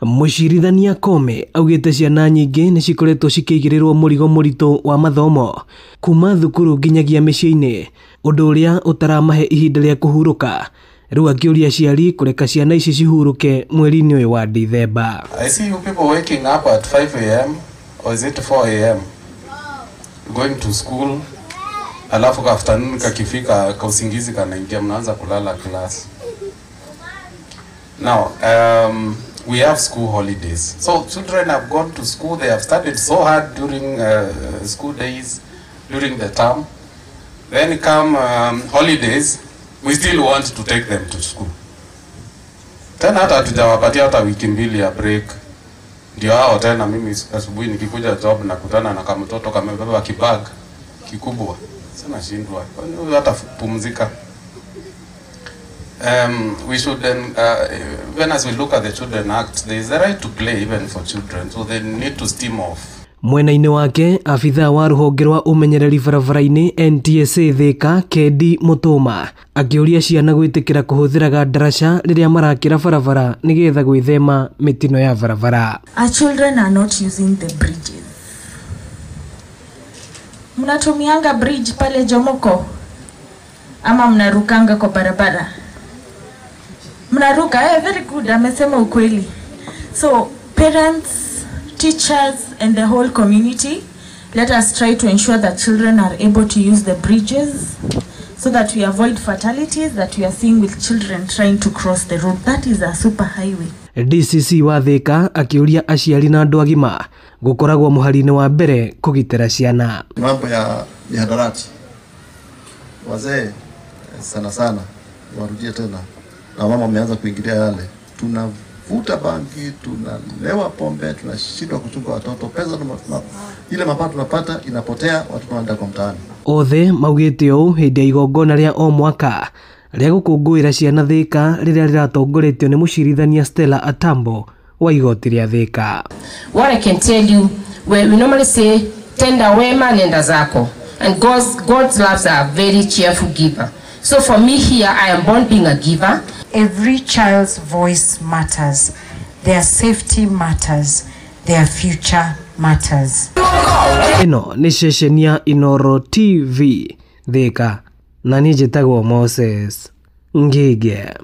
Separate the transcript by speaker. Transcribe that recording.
Speaker 1: Mũcirithania Koome augĩte ciana nyingĩ nĩ cikoretwo cikĩigĩrĩrwo mũrigo mũritũ wa mathomo kuma thukuru nginyagia mĩciĩ-inĩ, ũndũ ũrĩa ũtaramahe ihinda rĩa kũhurũka. Rĩu akĩũria aciari kũreka ciana ici cihurũke mweri-inĩ ũyũ wa Dithemba.
Speaker 2: I see you people waking up at 5 a.m. or is it 4 a.m.? Going to school. Alafu ka afternoon kakifika, kausingizi kanaingia, mnaanza kulala class. Now, we have school holidays. So children have gone to school, they have studied so hard during school days, during the term. Then come holidays, we still want to take them to school. Tena hata hatujawapatia hata wiki 2 ya break. Ndio hao tena, mimi asubuhi nikikuja job nakutana na kamtoto kamebeba kibag kikubwa. Sasa nashindwa. Kwani huyu hata pumzika? We should then, even as we look at the Children Act, there is a right to play even for children, so they need to steam off.
Speaker 1: Mwena-inĩ wake, abithaa wa rũhonge rwa ũmenyereri barabara-inĩ NTSA Thika, Kendi Mũtũma, akĩũria ciana gwĩtĩkĩra kũhũthĩraga ndaraca rĩrĩa marakĩra barabara nĩgetha gwĩthema mĩtino ya barabara.
Speaker 3: Our children are not using the bridges. Mnatumianga bridge pale Jomoko ama mnarukanga kwa barabara? Mnaruka, eh, very good, amesema ukweli. So parents, teachers and the whole community, let us try to ensure that children are able to use the bridges so that we avoid fatalities that we are seeing with children trying to cross the road. That is a super highway.
Speaker 1: DCC wa Thika akĩũria aciari na andũ agima gũkoragwo mũhari-inĩ wa mbere kũgitĩra ciana.
Speaker 4: Mambo ya mihadarati, wazee sana sana warudie tena, na mama wameanza kuingilia yale. Tunavuta bangi, tunalewa pombe, tunashindwa kuchunga watoto, pesa ile mapato tunapata inapotea, watoto wanaenda kwa mtaani.
Speaker 1: Othe maugĩte ũũ hĩndĩ ya igongona rĩa o mwaka rĩa gũkũngũĩra ciana Thika rĩrĩa rĩratongoretio nĩ mũcirithania Stella Atambo wa igoti rĩa Thika.
Speaker 5: What I can tell you, we normally say, "Tenda wema, nenda zako." And God loves a very cheerful giver. So for me here, I am born being a giver.
Speaker 6: Every child's voice matters. Their safety matters. Their future matters.
Speaker 1: Ĩno nĩ ceceni ya Inoro TV Thika, na niĩ njĩtagwo Moses Ngige.